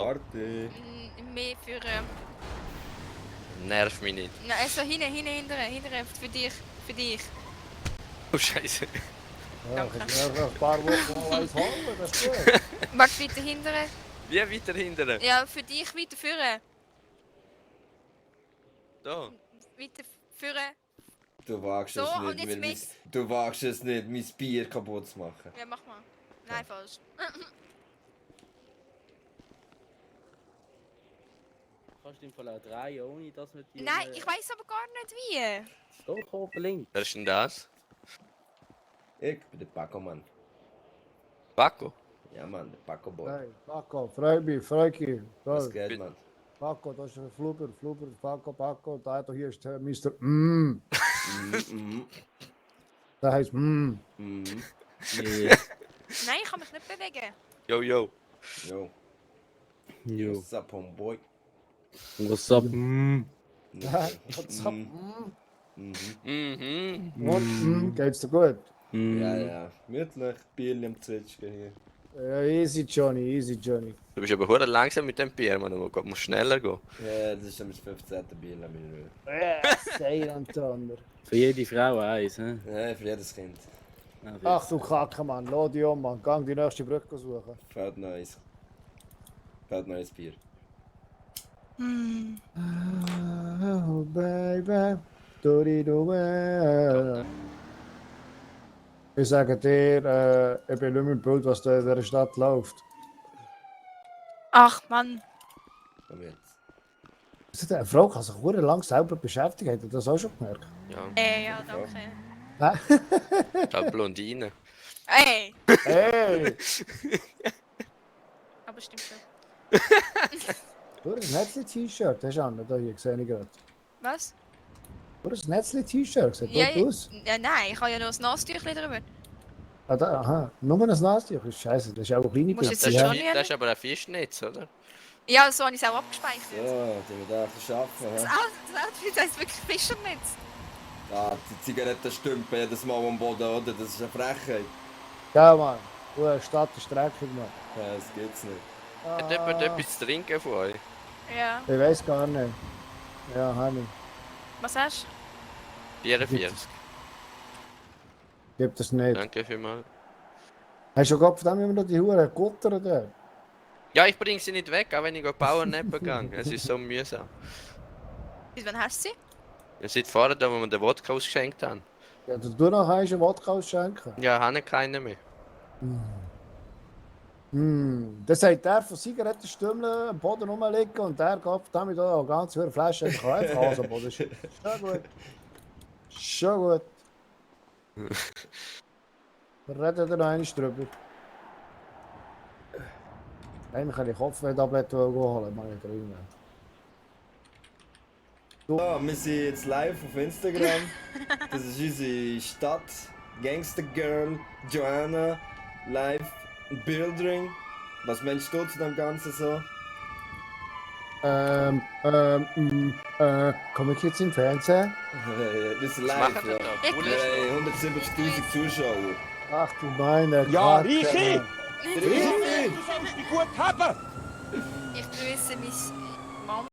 Party. Mehr für... Nerv mich nicht. Nein, also hinten, für dich. Oh Scheiße. Ja, Danke. kannst du mir ein paar Wochen mal eins holen, das ist gut. Magst du weiter hinten? Wie weiter hinten? Ja, für dich weiter führen. Da. Weiter führen. Du wagst So, es und nicht, jetzt weil mit- du wagst es nicht, mein Bier kaputt zu machen. Ja, mach mal. Nein, falsch. Kannst du im Fall auch drehen, ohne dass wir die... Nein, ich weiß aber gar nicht wie. Doch, oben links. Wer ist denn das? Ich bin der Paco-Mann. Paco? Ja, Mann, der Paco-Boy. Hey, Paco, freu mich, Freuki. Was geht, Mann? Paco, das ist ein Flubber, Paco. Da hier ist der Mr. Der heißt Mhm. Yeah. Nein, ich kann mich nicht bewegen. Yo, yo. Jo. Jo. What's up, homeboy? What's up? What's up? Mhm. Und, geht's dir gut? Ja, ja. Gemütlich. Bier am Zwitschgen hier. Ja, easy Johnny. Du bist aber hure langsam mit dem Bier, man. Du musst schneller gehen. Ja, das ist schon das 15. Bier. Sei Antoner. Für jede Frau eins, hä? Ja, für jedes Kind. Ach du Kacke, Mann. Lass dich um, Mann. Gang die nächste Brücke suchen. Fällt neues. Fällt neues Bier. Oh, baby. Ich sage dir, ich bin nicht mehr im Bild, was da in dieser Stadt läuft. Ach, Mann. Komm jetzt. Also, eine Frau kann sich sehr lang selber beschäftigen. Habt ihr das auch schon gemerkt? Ja. Ja, danke. Da Blondine. Ey. Hey! Aber stimmt schon. Du hast ein Netzli-T-Shirt, hast du an, da hier gesehen gerade. Was? Du hast ein Netzli-T-Shirt, sieht Ja, gut aus. ja, nein, ich habe ja noch ein Nasentüchchen drüber. Ah, da, aha, nur ein Nasentüch, ist scheiße, das ist auch eine kleine Musst Das jetzt ist, Pizza. schon Ja. nicht- das ist aber ein Fischnetz, oder? Ja, so habe ich es auch abgespeichert. So, die wir da schaffen. Das hä? Outfit heisst wirklich Fischernetz. Ah, die Zigarette stimmt jedes Mal am Boden, oder? Das ist eine Frechheit. Ja, Mann, du hast Stadt ist dreckig, Mann. Ja, das gibt's nicht. Hat jemand etwas zu trinken von euch? Ja. Ich weiß gar nicht. Ja, Hanni, Was hast 44. gibt es nicht. Danke vielmals. Hast du gerade von dem immer noch die Huren Gutter da? Ja, ich bringe sie nicht weg, auch wenn ich bauen nicht gegangen. Es ist so mühsam. du? Bis wann hast du sie? Ihr seid vorher da, wo wir den Wodka ausgeschenkt haben. Ja, du noch hast einen Wodka ausschenken. Ja, habe ich keinen mehr. Das sagt der von Zigarettenstümmeln am Boden rumliegen und der geht damit da eine ganze Flasche einfach aus am Boden. Schon gut. Schon gut. Wir reden da noch einmal drüber. Eigentlich kann ich Kopfweh-Tabletten holen, mach ich drin. So, wir sind jetzt live auf Instagram. Das ist unsere Stadt. Gangster Girl, Joanna, live Bildring. Was meinst du zu dem Ganzen so? Komme ich jetzt im Fernsehen? Wir sind Was live, machen ja. wir da? Cool Wir ist haben 170.000 Zuschauer. Ach du meine Ja, Kacke, Richi! Mann. Richi! Du sollst dich gut haben! Ich grüße mich